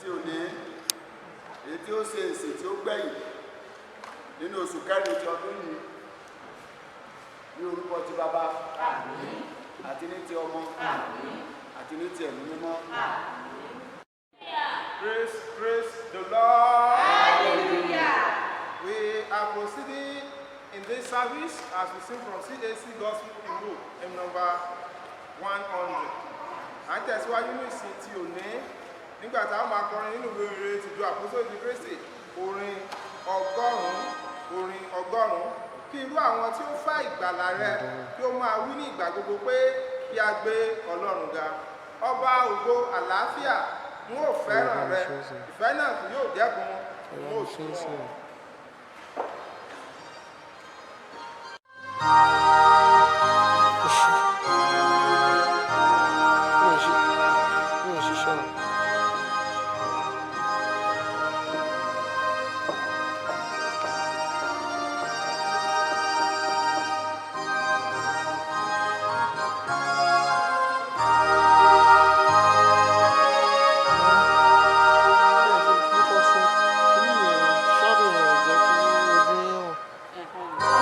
Tí òní, èyí tí ó ṣe ìsìn tí ó gbẹ̀yìn nínú oṣù kẹrin ti ọdún yìí, ní orúkọ ti Bàbá àti ní ti Ọmọ àti ní ti Ẹ̀mí Mímọ́. Praise, praise the Lord. Hallelujah. We are proceeding in this service as we sing from CAC Gospel Hymn Book, hymn number 100. À ń tẹ̀síwájú ní ìsìn ti òní nígbà tá a máa kọrin nínú ìwé ìhìnrere tìjọ Àpọ́sítélì ti Kristi, orin 100, orin 100. Kí irú àwọn tí ó fẹ́ ìgbàlà rẹ kí ó máa wí ní ìgbà gbogbo pé kí a gbé Ọlọ́run ga. Ọba ògo àlàáfíà, n ó fẹ́ràn rẹ, ìfẹ́ náà kì yóò dẹ́kun, n ó súnmọ́ ọ. Mi ò ṣiṣẹ́ o. Mi ò ṣe focus sí kíní yẹn, shadow yẹn ò jẹ́ kí ojú yín hàn.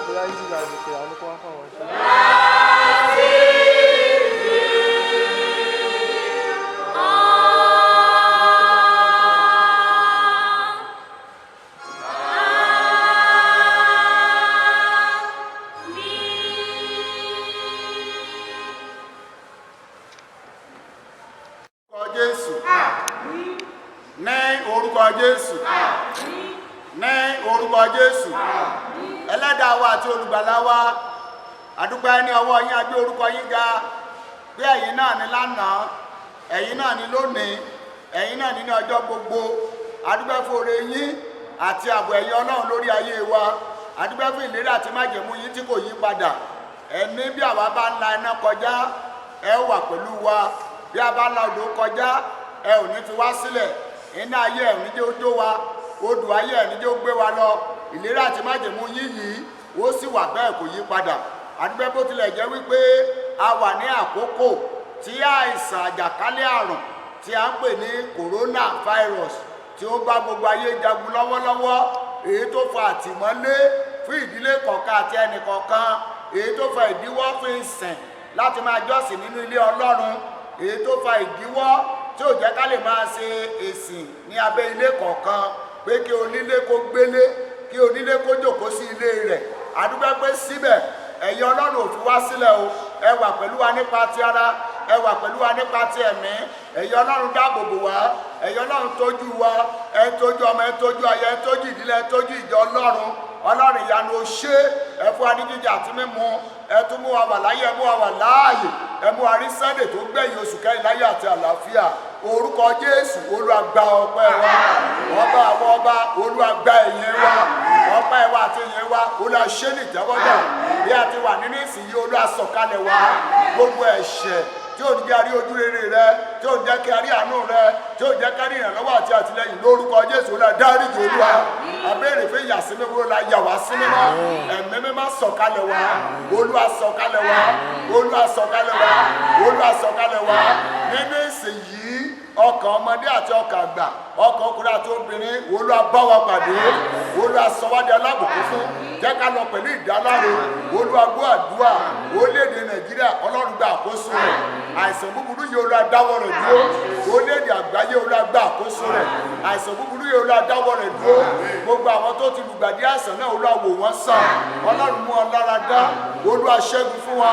Bóyá easy life pé àwọn kó wá fáwọn ṣe. Orúkọ Jésù. Ní orúkọ Jésù. Ní orúkọ Jésù. Ẹlẹ́dàá wa àti olùgbàlà wa, àdúpẹ́ ní ọwọ́ yín, a gbé orúkọ yín ga, pé ẹ̀yin náà ní lánàá, ẹ̀yin náà ní lónìí, ẹ̀yin náà ní ní ọjọ́ gbogbo. Àdúpẹ́ fún oore yín àti ààbò ẹ̀yin Ọlọ́run lórí ayé wa. Àdúpẹ́ fún ìlérí àti májẹ̀mú yín tí kò yí padà. Ẹni bí àwa bá ń la iná kọjá, ẹ wà pẹ̀lú wa. Bí a bá ń la odò kọjá, ẹ ò ní fi wá sílẹ̀. Iná ayé ẹ̀ ní jẹ́ ó jó wa, odò ayé ẹ̀ ní jẹ́ ó gbé wa lọ. Ìlérí àti májẹ̀mú yín yìí, ó sì wà bẹ́ẹ̀, kò yí padà. Àdúpẹ́ bó tilẹ̀ jẹ́ wípé a wà ní àkókò tí àìsàn àjàkálẹ̀ àrùn tí a ń pè ní coronavirus tí ó bá gbogbo ayé jagun lọ́wọ́lọ́wọ́, èyí tó fa àtìmọ́lé fún ìdílé kọ̀ọ̀kan àti ẹnì kọ̀ọ̀kan, èyí tó fa ìdíwọ́ fún ìsìn láti máa jọ́sìn nínú ilé Ọlọ́run, èyí tó fa ìdíwọ́ tí ò jẹ́ ká lè máa ṣe ìsìn ní abẹ́ ilé kọ̀ọ̀kan, pé kí onílé kó gbélé, kí onílé kó jòkó sí ilé rẹ̀. Àdúpẹ́ pé síbẹ̀, ẹ̀yin Ọlọ́run ò fi wá sílẹ̀ o. Ẹ wà pẹ̀lú wa nípa ti ara, ẹ wà pẹ̀lú wa nípa ti ẹ̀mí. Ẹ̀yin Ọlọ́run dáàbò bò wá, ẹ̀yin Ọlọ́run tọ́jú wa, ẹ tọ́jú ọmọ, ẹ tọ́jú aya, ẹ tọ́jú ìdílé, ẹ tọ́jú ìjọ Ọlọ́run. Ọlọ́run ìyanu, o ṣé. Ẹ fún wa ní jíjẹ àti mímu, ẹ tún mú wa wà láyé, ẹ mú wa wà láàyè, ẹ mú wa rí Sunday tó gbẹ̀yìn oṣù kẹrin láyé àti àlàáfíà. Orúkọ Jésù, Olúwa, gba ọpẹ́ wa. Ọba àwọn ọba, Olúwa, gba ìyìn wa. Ọpẹ́ wa àti ìyìn wa, Olúwa, ṣe ní ìtẹ́wọ́gbà. Bí a ti wà nínú ìsìn yìí, Olúwa, sọ̀kalẹ̀ wá. Gbogbo ẹ̀ṣẹ̀ tí ò ní jẹ́ a rí ojú rere rẹ, tí ò ní jẹ́ kí a rí àánú rẹ, tí ò ní jẹ́ ká rí ìrànlọ́wọ́ àti àtìlẹ́yìn, lórúkọ Jésù, Olúwa, dáríjì. Olúwa, a béèrè fún ìyàsímímọ́. Olúwa, yà wá sí mímọ́. Ẹ̀mí Mímọ́, sọ̀kalẹ̀ wá. Olúwa, sọ̀kalẹ̀ wá. Olúwa, sọ̀kalẹ̀ wá. Olúwa, sọ̀kalẹ̀ wá. Nínú ìsìn yìí, ọkàn ọmọdé àti ọkàn àgbà, ọkàn ọkùnrin àti obìnrin, Olúwa, bá wa pàdé. Olúwa, sọ wá di alábùkún fún. Jẹ́ ká lọ pẹ̀lú ìdáláre. Olúwa, gbọ́ àdúrà. Orílẹ̀-èdè Nàìjíríà, Ọlọ́run, gba àkóso rẹ̀. Àìsàn búburú yìí, Olúwa, dáwọ́ rẹ̀ dúró. Orílẹ̀-èdè àgbáyé, Olúwa, gba àkóso rẹ̀. Àìsàn búburú yìí, Olúwa, dáwọ́ rẹ̀ dúró. Gbogbo àwọn tó ti lùgbàdì àìsàn náà, Olúwa, wò wọ́n sàn. Ọlọ́run, mú ọ lára dá. Olúwa, ṣẹ́gun fún wa.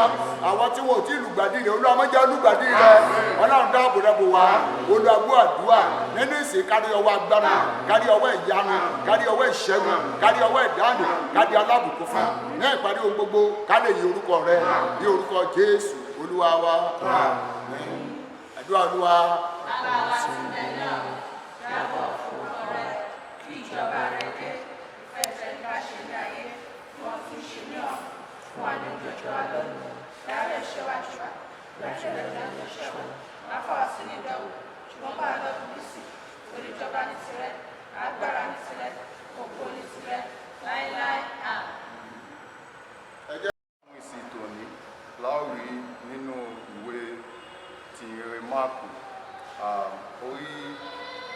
Àwọn tí wọn ò tí ì lùgbàdì rẹ̀, Olúwa, má jẹ́ lùgbàdì rẹ̀. Ọlọ́run, dáàbò rẹ̀ bò wá. Olúwa, gbọ́ àdúrà. Nínú ìsìn, kárí ọwọ́ agbára, kárí ọwọ́ ìyanu, kárí ọwọ́ ìṣẹ́gun, kárí ọwọ́ ìdáǹdè, kárí alábùkún fún. Ní ìparí ohun gbogbo, ká lè yí orúkọ rẹ. Ní orúkọ Jésù Olúwa wa. Àdúrà Olúwa. Bàbá wa tí ń bẹ ní ọ̀run, kí a bọ̀wọ̀ fún orúkọ rẹ, kí ìjọba rẹ dé, ìfẹ́ tìrẹ ní ká ṣe ní ayé, bí wọ́n ti ń ṣe ní ọ̀run. Fún wa ní oúnjẹ òòjọ́ wa lónìí, dárí ẹ̀ṣẹ̀ wa jì wá, bí a ti ń dárí àwọn tó ṣẹ̀ wá. Má fà wá sínú ìdánwò, ṣùgbọ́n gbà wá lọ́wọ́ Bìlísì, torí ìjọba ní tirẹ̀, agbára ní tirẹ̀, ògo ní tirẹ̀, láéláé. Àmín. Fún ìsìn tòní la ó rí nínú ìwé ti ìhìnrere Máàkù, orí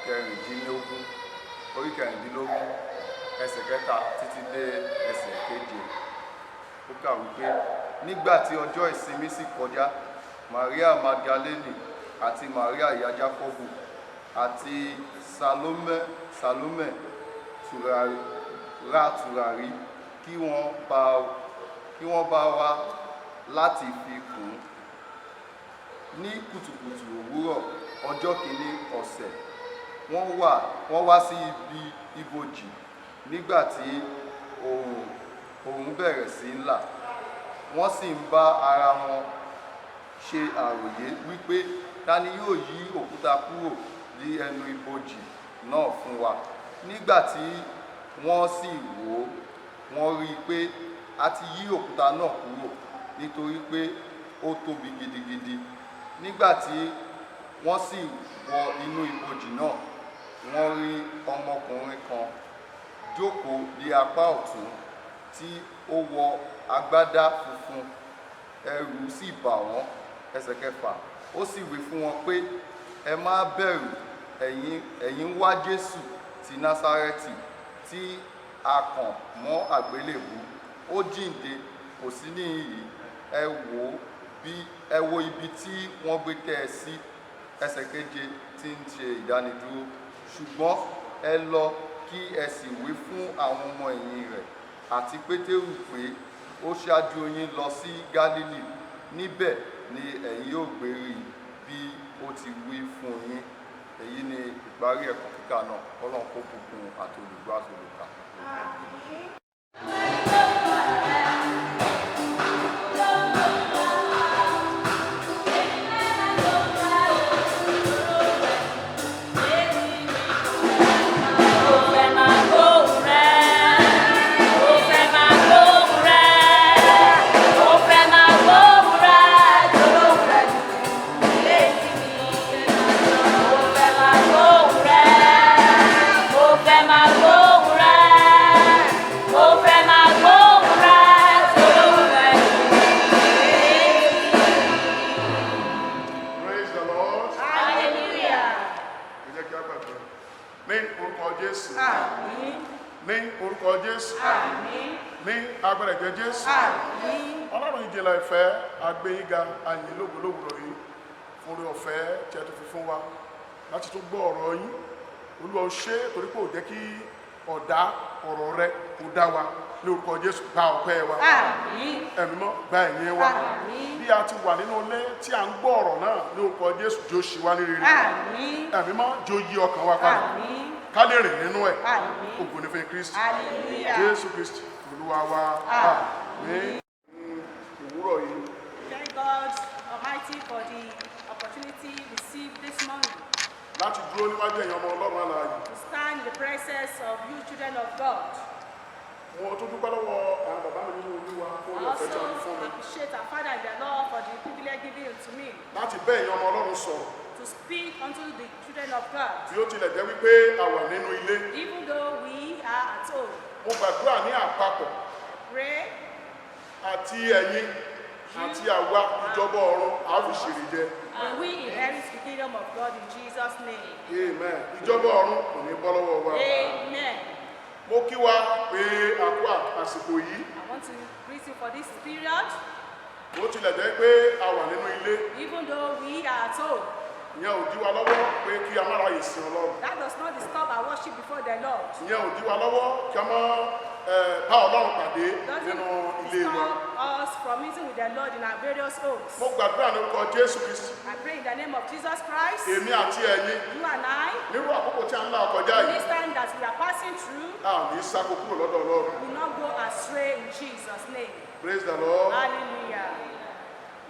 16, orí 16, ẹsẹ̀ 3 títí dé ẹsẹ̀ 7. Ó kà wípé, nígbà tí ọjọ́ ìsinmi sì kọjá, Maria Magdalene àti Maria ìyá Jákọ́bù àti Salome tùràrí ra tùràrí kí wọ́n bá wá láti fi kùn ún. Ní kùtùkùtù òwúrọ̀ ọjọ́ kìíní ọ̀sẹ̀, wọ́n wá sí ibi ibojì nígbà tí oòrùn bẹ̀rẹ̀ sí í là. Wọ́n sì ń bá ara wọn ṣe àròyé wípé, "Ta ni yóò yí òkúta kúrò ní ẹnu ibojì náà fún wa?" Nígbà tí wọ́n sì wò ó, wọ́n rí i pé a ti yí òkúta náà kúrò, nítorí pé ó tóbi gidigidi. Nígbà tí wọ́n sì wọ inú ibojì náà, wọ́n rí ọmọkùnrin kan jókòó ní apá ọ̀tún, tí ó wọ agbádá funfun, ẹ̀rù sì bà wọ́n. Ẹsẹ̀ 6, ó sì wí fún wọn pé, "Ẹ má bẹ̀rù. Ẹ̀yin ń wá Jésù ti Násárẹ́tì tí a kàn mọ́ àgbélébùú. Ó jíǹde, kò sí níhìn-ín. Ẹ wo ibi tí wọ́n gbé tẹ́ ẹ sí." Ẹsẹ̀ 7 tí ń ṣe ìdánidúró: "Ṣùgbọ́n ẹ lọ, kí ẹ sì wí fún àwọn ọmọ ẹ̀yìn rẹ̀ àti Pétérù pé ó ṣáájú yín lọ sí Gálílì; níbẹ̀ ni ẹ̀yin yóò gbé rí i bí ó ti wí fún yín." Èyí ni ìparí ẹ̀kọ́ kíkà náà. Ọlọ́run kó bùkún àti olùgbọ́ àti olùkà. Mo fẹ́ máa gbóhùn rẹ, mo fẹ́ máa gbóhùn rẹ, mo fẹ́ máa gbóhùn rẹ, jọ̀lọ́hùn rẹ dùn létí mi. Mo fẹ́ máa gbóhùn rẹ, Ní orúkọ Jésù. Àmín. Ní agbára ẹ̀jẹ̀ Jésù. Àmín. Ọlọ́run ìjìnlẹ̀ ìfẹ́, agbẹ́yìnga àyìn lógo lówùrọ̀ yìí fún oore ọ̀fẹ́ tí ẹ tó fi fún wa láti tún gbọ́ ọ̀rọ̀ yín. Olúwa, ó ṣe é torí pé ò jẹ́ kí ọ̀dá ọ̀rọ̀ rẹ kó dá wa. Ní orúkọ Jésù, gba ọpẹ́ wa. Àmín. Ẹ̀mí mọ́, gba ẹ̀yìn wa. Àmín. Bí a ti wà nínú ilé tí à ń gbọ́ ọ̀rọ̀ náà, ní orúkọ Jésù, jọ̀ọ́ ṣe wá ní rere. Àmín. Ẹ̀mí mọ́, jọ̀ọ́ yí ọkàn wa padà Àmín. ká lè rìn nínú ẹ̀. Àmín. Ògo ni fún Kristi. Hallelujah. Jésù Kristi Olúwa wa, àmín. Òwúrọ̀ yìí, Thank God Almighty for the opportunity received this morning láti dúró níwájú ẹ̀yin ọmọ Ọlọ́run alààyè. to stand in the presence of you children of God. Mo tún dúpẹ́ lọ́wọ́ àwọn bàbá mi nínú Olúwa fún I oore ọ̀fẹ́ tí also a fi fún mi appreciate our Father in the Lord for the privilege given to me láti bá ẹ̀yin ọmọ Ọlọ́run sọ̀rọ̀, to speak unto the children of God, bí ó tilẹ̀ jẹ́ wípé a wà nínú ilé. even though we are at home. Mo gbàdúrà ní àpapọ̀, Pray àti ẹ̀yin àti àwa, ìjọba ọ̀run a ó fi ṣèrè jẹ. May we inherit the kingdom of God in Jesus' name. Amen. Ìjọba ọ̀run kò ní bọ́ lọ́wọ́ wa. Amen. Mo kí wa pé a kú àsìkò yìí. I want to greet you for this period, Bó tilẹ̀ jẹ́ pé a wà nínú ilé, even though we are at home. ìyẹn ò dí wa lọ́wọ́ pé kí a má ráyè sin Ọlọ́run. That does not disturb our worship before the Lord. Ìyẹn ò dí wa lọ́wọ́ kí a má bá Ọlọ́run pàdé Doesn't nínú ilé wa. stop us from meeting with the Lord in our various homes. Mo gbàdúrà ní orúkọ Jésù Kristi, I pray in the name of Jesus Christ, èmi àti ẹ̀yin, you and I, nírú àkókò tí a ń là kọjá yìí, this time that we are passing through, a ò ní sáko kúrò lọ́dọ̀ Ọlọ́run. will not go astray in Jesus' name. Praise the Lord. Hallelujah.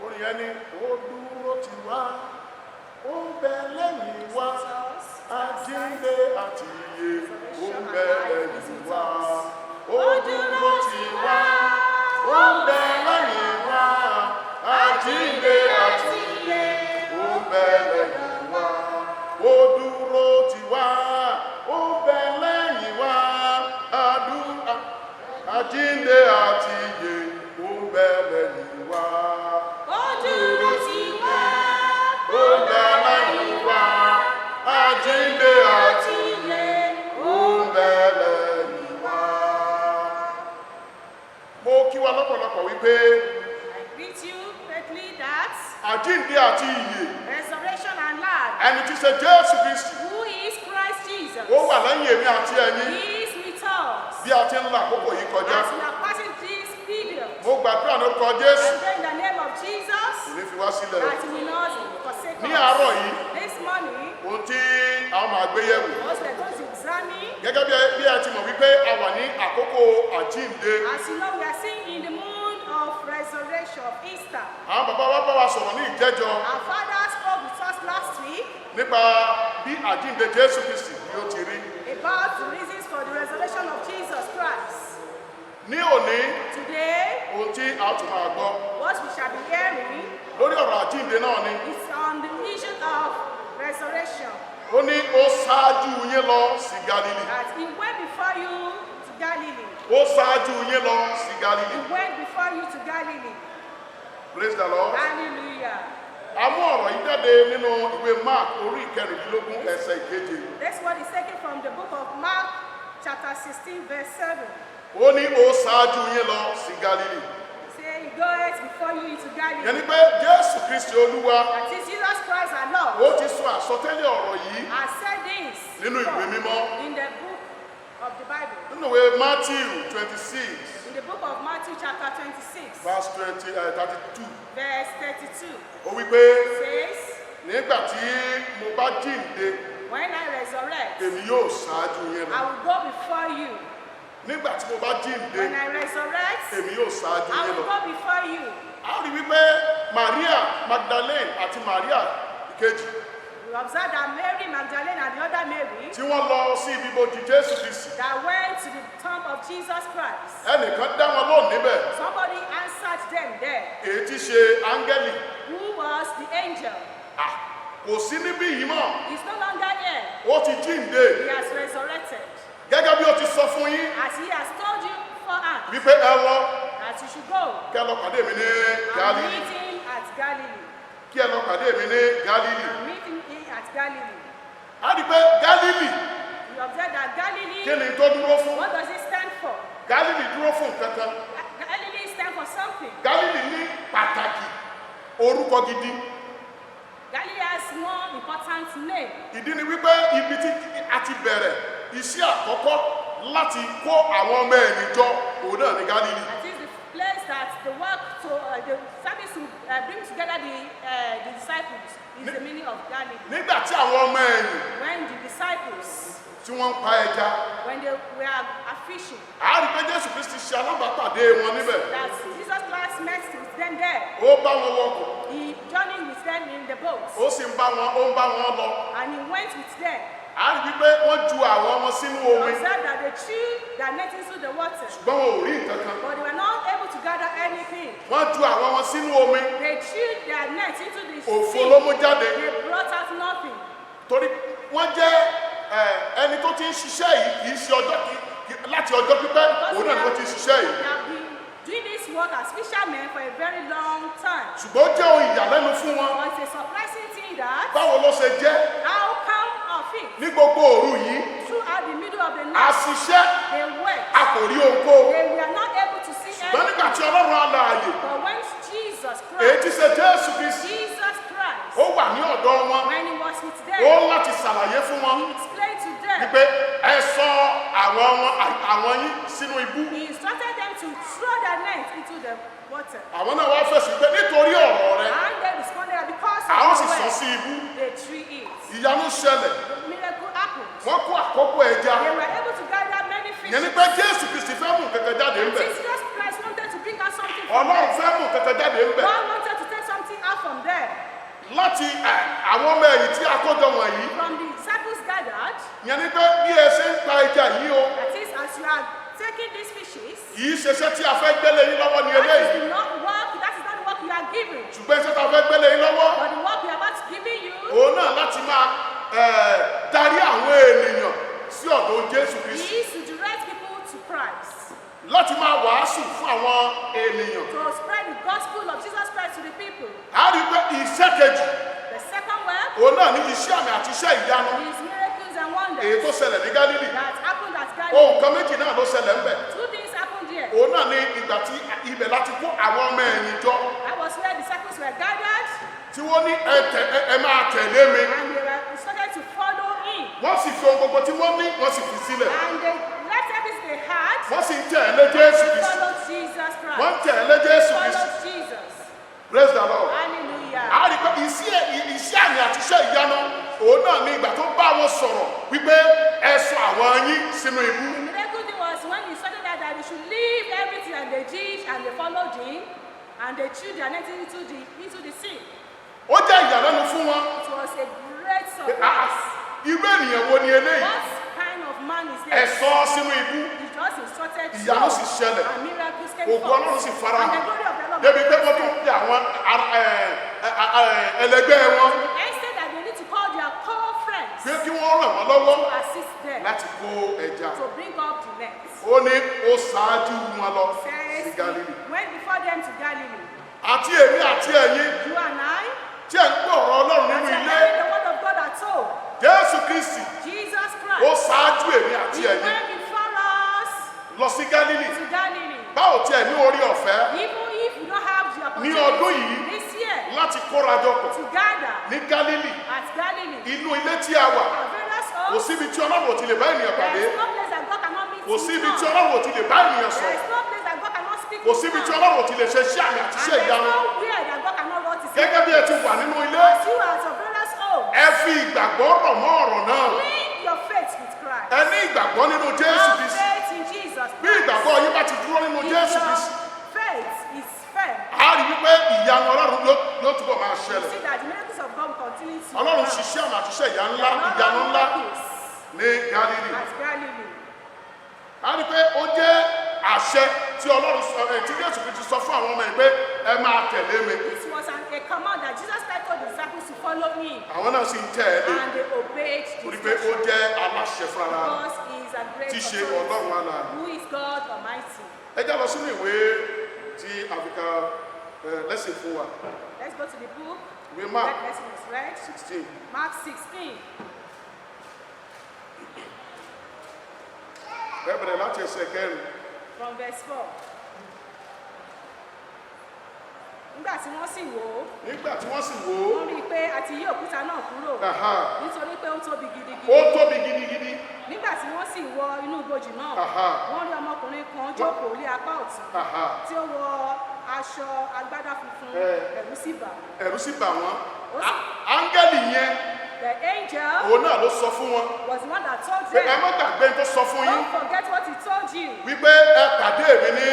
Orin yẹn ni, ó dúró tì wá, ó ń bẹ lẹ́yìn wa, àjíǹde àti ìyè, ó ń bẹ lẹ́yìn wa. Ó dúró tì wá, ó ń bẹ lẹ́yìn wa, àjíǹde àti ìyè, ó ń bẹ lẹ́yìn wa. Ó dúró tì wá, ó ń bẹ lẹ́yìn wa, àjíǹde àti ìyè, ó ń bẹ lẹ́yìn wa. Ó dúró tì wá, Ó ń bẹ lẹ́yìn wa, àjíǹde àti ìyè, ó ń bẹ lẹ́yìn wa. Mo kí wa lọ́pọ̀lọpọ̀ wípé I greet you greatly that àjíǹde àti ìyè, resurrection and life, ẹni tí í ṣe Jésù Kristi, who is Christ Jesus, ó wà lẹ́yìn èmi àti ẹ̀yin he is with us bí a ti ń la àkókò yìí kọjá. as we are passing this period. Mo gbàdúrà lórúkọ Jésù, I pray in the name of Jesus kò ní fi wá sílẹ̀. that he will not forsake Ní us. àárọ̀ yìí, This morning, ohun tí a máa gbé yẹ̀wò, what we are going to examine, gẹ́gẹ́ bí ẹ ti mọ̀ wípé a wà ní àkókò àjíǹde. as you know, we are seeing in the moon of resurrection of Easter. Àwọn bàbá wa bá wa sọ̀rọ̀ ní ìjẹ́jọ Our father spoke with us last week nípa bí àjíǹde Jésù Kristi bí ó ti rí. about the reasons for the resurrection of Jesus Christ. Ní òní, Today, ohun tí a tún máa gbọ́ what we shall be hearing lórí ọ̀rọ̀ àjíǹde náà ni, is on the issue of resurrection. ó ní ó ṣáájú yín lọ sí Galili. That he went before you to Galilee. Ó ṣáájú yín lọ sí Galili. He went before you to Galilee. Praise the Lord. Hallelujah. A mú ọ̀rọ̀ yìí jáde nínú ìwé Mark orí 16, ẹsẹ̀ 7. This one is taken from the book of Mark, chapter 16, verse 7. Ó ní ó ṣáájú yín lọ sí Galili. Say, he goeth before you into Ìyẹn Galilee. ni pé Jésù Kristi Olúwa, That is Jesus Christ our ó Lord. ti sọ àsọtẹ́lẹ̀ ọ̀rọ̀ yìí I said this nínú ìwé mímọ́. in the book of the Bible. Nínú ìwé Matthew 26, In the book of Matthew, chapter 26, verse 20, 32, verse 32, ó wí pé, says, nígbà tí mo bá jíǹde, "When I resurrect, èmi yóò ṣáájú yín I lọ." will go before you." Nígbà tí mo bá jíǹde, When I resurrect, èmi yóò ṣáájú I yín will lọ. go before you. A rí wípé Maria Magdalene àti Maria ìkejì We observe that Mary Magdalene and the other Mary tí wọ́n lọ sí ibi ibojì Jésù Kristi, that went to the tomb of Jesus Christ, ẹnìkan dá wọn lóhùn níbẹ̀, somebody answered them there, èyí tí ṣe áńgẹ́lì. who was the angel. Ah, kò sí níbí yìí mọ́. He's no longer here. Ó ti jíǹde He has resurrected. gẹ́gẹ́ bí ó ti sọ fún yín As he has told you beforehand wípé ẹ lọ, that you should go kí ẹ lọ pàdé mi ní and Gálílì. meet him at Galilee. Kí ẹ lọ pàdé mi ní Gálílì. And meet him at Galilee. A rí i pé Gálílì, We observe that Galilee, Kí ni tó dúró fún? What does it stand for? Gálílì dúró fún nǹkan kan. Galilee stands for something. Gálílì ní pàtàkì orúkọ gidi. Galilee has one important name. Ìdí ni wípé ibi tí a ti bẹ̀rẹ̀ iṣẹ́ àkọ́kọ́ láti kó àwọn ọmọ ẹ̀yìn jọ, òun náà ní Gálílì. That is the place that the work to the service to bring together the disciples is the meaning of Galilee. Nígbà tí àwọn ọmọ ẹ̀yìn When the disciples, tí wọ́n ń pa ẹja, when they were fishing, a rí pé Jésù Kristi ṣe alábàápàdé wọn níbẹ̀. That Jesus Christ met with them there. Ó bá wọn wọkọ̀. He journeyed with them in the boat. Ó sì ń bá wọn, ó ń bá wọn lọ. And he went with them. A rí wípé wọ́n ju àwọn wọn sínú omi. Observe that they threw their net into the water. Ṣùgbọ́n wọn ò rí nǹkan kan. But they were not able to gather anything. Wọ́n ju àwọn wọn sínú omi. They threw their net into the Òfo sea. ló mú jáde. They brought out nothing. Torí wọ́n jẹ́ ẹni tó ti ń ṣiṣẹ́ yìí kì í ṣe ọjọ́ láti ọjọ́ pípẹ́, òun náà ni wọ́n ti ń ṣiṣẹ́ yìí. They have been doing this work as fishermen for a very long time. Ṣùgbọ́n ó jẹ́ ohun ìyàlẹ́nu fún wọn. But it's a surprising thing that Báwo ló ṣe jẹ́ how come of it ní gbogbo òru yìí, throughout the middle of the a night ṣiṣẹ́, they worked. a kò rí ohunkóhun. They were not able to see Ṣùgbọ́n nígbà anything. tí Ọlọ́run alààyè, But when Jesus èyí tí Christ, ṣe Jésù Kristi, Jesus Christ, ó wà ní ọ̀dọ̀ wọn, when he was with ó them, láti ṣàlàyé fún wọn he explained to them. wípé ẹ sọ àwọn wọn àwọn yín sínú ibú. He instructed them to throw their net into the water. Àwọn náà wá fèsì pé nítorí ọ̀rọ̀ rẹ, And they responded that because àwọn of sì the sọ word, sí ibú. they threw it. Ìyanu ṣẹlẹ̀. The miracle happened. Wọ́n kó àkókò ẹja. They were able to gather many Ìyẹn ni fishes. pé Jésù Kristi fẹ́ mú nǹkan jáde ńbẹ̀. Jesus Christ wanted to bring out something from Ọlọ́run there. fẹ́ mú nǹkan jáde ńbẹ̀. God wanted to take something out from there. Láti àwọn ọmọ ẹ̀yìn tí a kó jọ wọ̀nyí. From the disciples gathered, Ìyẹn ni pé bí ẹ ṣe ń pa ẹja yìí o, that is, as you are taking these fishes, kì í ṣeṣẹ́ tí a fẹ́ gbélé yín lọ́wọ́ ní that eléyìí. is not work, that is not the work you are given. Ṣùgbọ́n iṣẹ́ tá a fẹ́ gbélé yín lọ́wọ́, But the work we are about to giving you òun náà láti máa darí àwọn ènìyàn sí ọ̀dọ̀ Jésù Kristi. is to direct people to Christ, Láti máa wàásù fún àwọn ènìyàn. To spread the gospel of Jesus Christ to the people. A rí i pé iṣẹ́ kejì, The second work òun náà ní iṣẹ́ àmì àti iṣẹ́ ìyanu is miracles and èyí wonders tó ṣẹlẹ̀ ní Gálílì. That happened at Ohun Galilee. kan méjì náà ló ṣẹlẹ̀ ńbẹ̀. Two things happened here. Òun náà ní ìgbà tí ibẹ̀ láti kó àwọn ọmọ ẹ̀yìn jọ That was where disciples were gathered tí wọ́n ní ẹ ẹ máa tẹ̀lé mi. And they were instructed to follow him. Wọ́n sì fi ohun gbogbo tí wọ́n ní, wọ́n sì fi sílẹ̀. And they left everything they had. Wọ́n sì ń tẹ̀lé Jésù They Kristi. followed Jesus Christ. Wọ́n ń tẹ̀lé Jésù Kristi. Followed Jesus. Praise the Lord. Hallelujah. A rí i pé iṣẹ́ àmì àti iṣẹ́ ìyanu, òun náà ní ìgbà tó bá wọn sọ̀rọ̀ wípé ẹ sọ àwọn yín sínú ibú. The miracle thing was when he instructed that they should leave everything, and they did, and they followed him, and they threw their net into the sea. Ó jẹ́ ìyàlẹ́nu fún wọn. It was a great Pé, "Ah, surprise. irú ènìyàn wo ni eléyìí? What kind of man is Ẹ this? sọ ọ́ sínú ibú." He just instructed Ìyanu sì ṣẹlẹ̀. And miracles came Ògo forth. Ọlọ́run sì farahàn. And the glory of the Lord Débi pé wọ́n tún pe àwọn ẹlẹgbẹ́ wọn To the extent that they need to call their co-friends pé kí wọ́n ràn wọ́n lọ́wọ́ to assist them láti kó ẹja. To bring up the nets. Ó ní ó ṣáájú wọn lọ sí Says Gálílì. he went before them to Galilee. Àti èmi àti ẹ̀yin You and I, tí ẹ̀ ń gbọ́ ọ̀rọ̀ Ọlọ́run nínú as you are ilé, hearing the word of God at home, Jésù Kristi Jesus ó Christ, ṣáájú èmi àti he ẹ̀yin went before us lọ sí Gálílì. to Galilee. Báwo tí ẹ ní orí ọ̀fẹ́ Even if you don't have the ní ọdún opportunity yìí this year láti kórajọ pọ̀ to gather ní Gálílì, at Galilee, inú ilé tí a wà, our various kò homes, síbi tí Ọlọ́run ò ti lè bá ènìyàn pàdé. There is no place that God cannot meet Kò with síbi tí man. Ọlọ́run ò ti lè bá ènìyàn There sọ̀rọ̀. is no place that God cannot speak Kò with síbi man. tí Ọlọ́run ò ti lè ṣe iṣẹ́ àmì àti And iṣẹ́ there is ìyanu. nowhere that God cannot wrought his Gẹ́gẹ́ bí ẹ ti wà nínú ilé, As you are at your various homes, ẹ fi ìgbàgbọ́ rọ̀ mọ́ ọ̀rọ̀ náà. link your faith with Christ. Ẹ ní ìgbàgbọ́ nínú Jésù Have Kristi. faith in Jesus Bí Christ. ìgbàgbọ́ yín bá ti dúró nínú If Jésù your Kristi, faith is firm, a rí wípé ìyanu Ọlọ́run yóò túbọ̀ máa you ṣẹlẹ̀. See that the miracles of God will continue to Ọlọ́run abound. ṣiṣẹ́ àmì àti iṣẹ́ The Lord ìyanu ńlá works ní Gálílì. at Galilee. A rí pé ó jẹ́ àṣẹ tí Ọlọ́run sọ ẹ tí Jésù Kristi sọ fún àwọn ọmọ ẹ̀ pé ẹ máa tẹ̀lé mi. This was a command that Jesus Christ told the disciples to follow him, Àwọn náà sì ń tẹ̀lé and they obeyed the torí pé ó instruction jẹ́ aláṣẹ fúnra rẹ̀ because he is a great tí ṣe authority, Ọlọ́run alààyè. who is God Almighty. Ẹ já lọ sínú ìwé tí Àfikà lẹ́sìn fún wa. Let's go to the book. Ìwé Mark That lesson is read. 16. Mark 16. Ẹ bẹ̀rẹ̀ láti ẹsẹ̀ kẹrin. From verse 4. Nígbà tí wọ́n sì wò ó, Nígbà tí wọ́n sì wò ó, wọ́n rí i pé a ti yí òkúta náà kúrò, nítorí pé ó tóbi gidigidi. Ó tóbi gidigidi. Nígbà tí wọ́n sì wọ inú ibojì náà, wọ́n rí ọmọkùnrin kan jókòó lé apá ọ̀tún, tí ó wọ aṣọ agbádá funfun, ẹ̀rù sì bà wọ́n. Ẹ̀rù sì bà wọ́n. Áńgẹ́lì yẹn, The angel òun náà ló sọ fún wọn was the one that told pé ẹ them, má gbàgbé tó sọ fún yín "Don't forget what he told you, wípé ẹ pàdé mi ní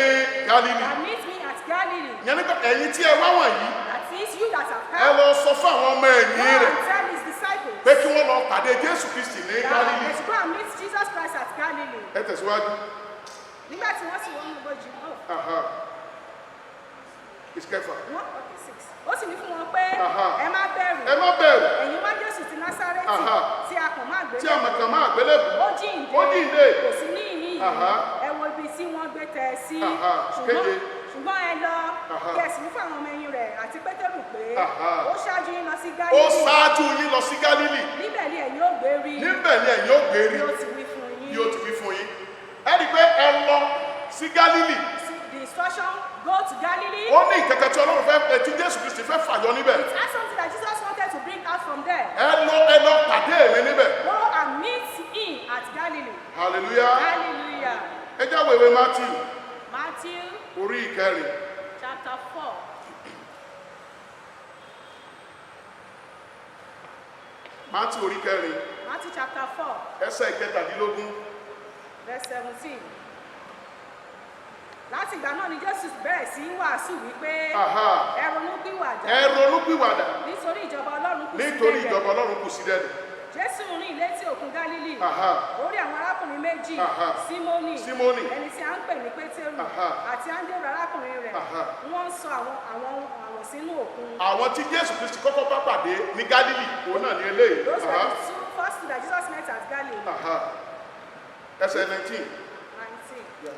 Gálílì. and meet me at Galilee." Ìyẹn nípa ẹ̀yin tí ẹ wá wọ̀nyí, That is you that have ẹ come. lọ sọ fún àwọn ọmọ Go ẹ̀yìn rẹ̀ and tell his disciples pé kí wọ́n lọ pàdé Jésù Kristi ní that Gálílì. they should go and meet Jesus Christ at Galilee. Ẹ tẹ̀síwájú. Nígbà tí wọ́n sì wọ inú ibojì náà, Ìkẹfà. wọ́n, okay, six. Ó sì wí fún wọn pé, "Ẹ má bẹ̀rù. Ẹ má bẹ̀rù. Ẹ̀yin wá Jésù ti Násárẹ́tì, tí a kàn mọ́ Tí a àgbélébùú. kàn mọ́ àgbélébùú. Ó jíǹde. Ó jíǹde. Kò sí ní ìhín yìí. Ẹ wo ibi tí wọ́n gbé tẹ́ ẹ sí. Kéje. Ṣùgbọ́n ẹ lọ, kí ẹ sì wí fún àwọn ọmọ ẹ̀yìn rẹ̀ àti Pétérù pé, ó ṣáájú yín lọ sí Ó Gálílì. ṣáájú yín lọ sí Gálílì. Níbẹ̀ ni ẹ̀yin ó gbé rí. Níbẹ̀ ni ẹ̀yin ó gbé rí. Bí ó ti wí fún yín." Bí ó ti wí fún yín. Ẹ rí i pé ẹ lọ sí Gálílì. The instruction, go to Galilee. Ó ní ìkẹ̀kẹ̀ tí Ọlọ́run fẹ́, tí Jésù Kristi fẹ́ fàyọ níbẹ̀. It has something that Jesus wanted to bring out from there. Ẹ lọ pàdé mi níbẹ̀. Go and meet him at Galilee. Hallelujah. Hallelujah. Ẹ já wo ìwé Matthew Matthew orí ìkẹrin. chapter 4. Matthew orí kẹrin. Matthew chapter 4, Ẹsẹ̀ ìkẹtàdínlógún. verse 17. Láti ìgbà náà ni Jésù bẹ̀rẹ̀ sí í wàásù wípé, "Ẹ ronú pìwàdà, Ẹ ronúpìwàdà, nítorí ìjọba Ọlọ́run kù sí nítorí dẹ̀dẹ̀." ìjọba Ọlọ́run kù sí dẹ̀dẹ̀. Jésù rìn létí òkun Gálílì. Ó rí àwọn arákùnrin méjì, Símónì, Símónì. ẹni tí a ń pè ní Pétérù, àti Áńdérù arákùnrin rẹ̀. Wọ́n ń sọ àwọn àwọ̀n sínú òkun. Àwọn tí Jésù Kristi kọ́kọ́ bá pàdé ní Gálílì, òun náà ní eléyìí. Those were the two first two that Jesus met at Galilee. Ẹsẹ̀ 19. 19.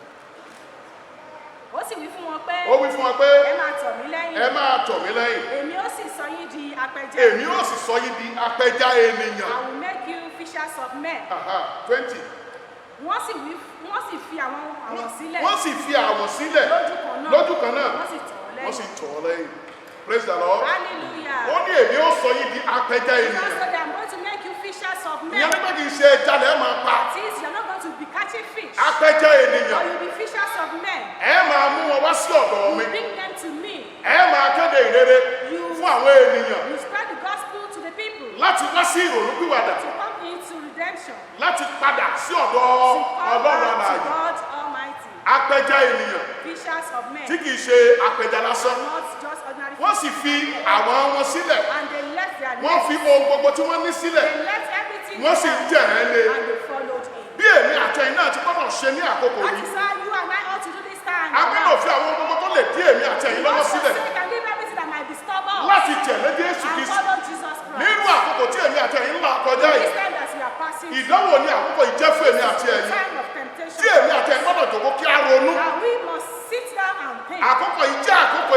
Ó sì wí fún wọn pé, Ó wí fún wọn pé, "Ẹ máa tọ̀ mí lẹ́yìn. Ẹ máa tọ̀ mí lẹ́yìn. Èmi ó sì sọ yín di apẹja. Èmi ó sì sọ yín di apẹja ènìyàn. I will make you fishers of men." 20. Wọ́n sì fi àwọn àwọ̀n sílẹ̀. Wọ́n sì fi àwọ̀n sílẹ̀ Lójú kan náà. lójú kan náà. Wọ́n sì tọ̀ ọ́ lẹ́yìn. Wọ́n sì tọ̀ ọ́ lẹ́yìn. Praise the Lord. Hallelujah. Ó ní èmi ó sọ yín di apẹja Jesus ènìyàn. said, "I'm going to make you fishers of men." Ìyẹn nígbà kì í ṣe ẹja lẹ́ẹ̀ máa pa. That is, you're not going to be catching fish, Apẹja ènìyàn. but you'll be fishers of men. Ẹ máa mú wọn wá sí ọ̀dọ̀ mi. You bring them to me. Ẹ máa kéde ìrere fún àwọn ènìyàn You spread the gospel to the people láti wá sí ìrònúpìwàdà, to come into redemption, láti padà sí ọ̀dọ̀ to come Ọlọ́run back to alààyè. God Almighty. Apẹja ènìyàn Fishers of men, tí kìí ṣe apẹja lásán. not just ordinary Wọ́n sì fi àwọn wọn sílẹ̀. And they left their Wọ́n nets. fi ohun gbogbo tí wọ́n ní sílẹ̀. They left everything Wọ́n sì ń behind tẹ̀lé. and they followed him. Bí èmi àti ẹ̀yin náà ti gbọ́dọ̀ ṣe ní àkókò That yìí. is how you and I ought to do this time. A gbọ́dọ̀ fi àwọn ohun gbogbo tó lè dí èmi àti ẹ̀yin lọ́wọ́ Not sílẹ̀ forsake and leave everything that might disturb us láti tẹ̀lé Jésù and Kristi. follow Jesus Christ. Nínú àkókò tí èmi àti ẹ̀yin ń là kọjá This yìí, time that we are passing through, ìdánwò ni àkókò yìí jẹ́ fún èmi àti the ẹ̀yin. time of temptation, Tí èmi àti ẹ̀yin gbọ́dọ̀ jókòó kí á ronú. that we must sit down and think. Àkókò yìí jẹ́ àkókò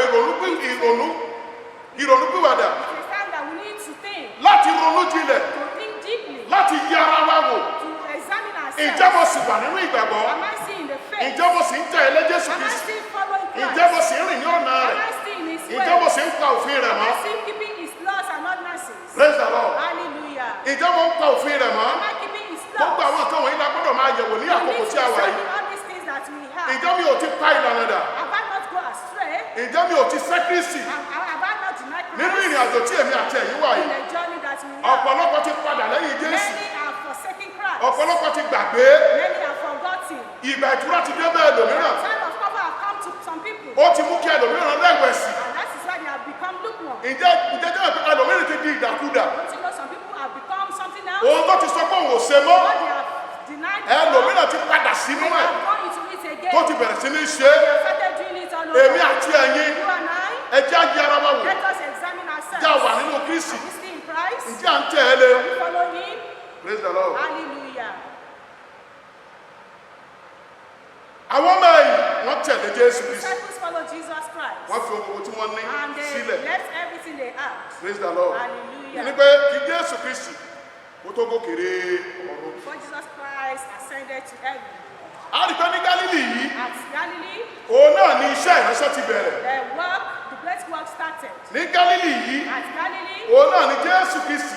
ìrònúpìwàdà It's a time that we need to think, láti ronú jinlẹ̀, to think deeply, láti yẹ ara wa wò. to examine Ǹjẹ́ mo ourselves. sì wà nínú ìgbàgbọ́? Am I still in the faith? Ǹjẹ́ mo sì ń tẹ̀lé Jésù Am I Kristi? still following Christ? Ǹjẹ́ mo sì ń rìn ní ọ̀nà Am rẹ̀? I still in His way? Ǹjẹ́ mo sì ń pa òfin rẹ̀ Am mọ́? I still keeping His laws and ordinances? Praise the Lord. Hallelujah. Ǹjẹ́ mo ń pa òfin rẹ̀ mọ́? Am I keeping His laws? Gbogbo àwọn nǹkan wọ̀nyí la gbọ́dọ̀ máa yẹ̀wò ní We àkókò need to tí a wà yìí. examine all these things that we have. Ǹjẹ́ mi ò ti pa ìlànà dà? Have I not go astray? Ǹjẹ́ mi ò ti sẹ́ Kristi Have I not denied Christ nínú ìrìn àjò tí èmi àti ẹ̀yin wà in yìí? the journey that we have? Ọ̀pọ̀lọpọ̀ ti padà lẹ́yìn Jésù. Many have forsaken Christ. Ọ̀pọ̀lọpọ̀ ti gbàgbé. Many have forgotten. Ìgbà ìtura ti dé bẹ́ẹ̀ ẹlòmíràn. Time of cover have come to some people. Ó ti mú kí ẹlòmíràn rẹ̀wẹ̀sì. And that is why they have become lukewarm. Ǹjẹ́ jẹ́ pé ẹlòmíràn ti di ìdàkudà? Don't you know some people have become something else? Ohun tó ti sọ pé òun ò ṣe mọ́, What they have denied before, ẹlòmíràn ti padà sínú they ẹ̀ have gone into it again. tó ti bẹ̀rẹ̀ sí ní ṣe é. They have started doing it all over. Èmi àti ẹ̀yin, You and I, ẹ jẹ́ á yẹ ara wa wò. let us examine ourselves. Ǹjẹ́ a wà nínú Kristi? Are we still in Christ? Ǹjẹ́ à ń tẹ̀lé? Are we following Him? Praise the Lord. Hallelujah. Àwọn ọmọ ẹ̀yìn wọ́n tẹ̀lé Jésù Kristi. Disciples follow Jesus Christ. Wọ́n fi ohun gbogbo tí wọ́n ní And they sílẹ̀. left everything they had. Praise the Lord. Hallelujah. Ní pé kí Jésù Kristi kó tó gòkè re ọ̀run. Before Jesus Christ ascended to heaven. A rí pé ní Gálílì yìí, At Galilee, òun náà ni iṣẹ́ ìránṣẹ́ ti bẹ̀rẹ̀. the great work started. Ní Gálílì yìí, At Galilee òun náà ni Jésù Kristi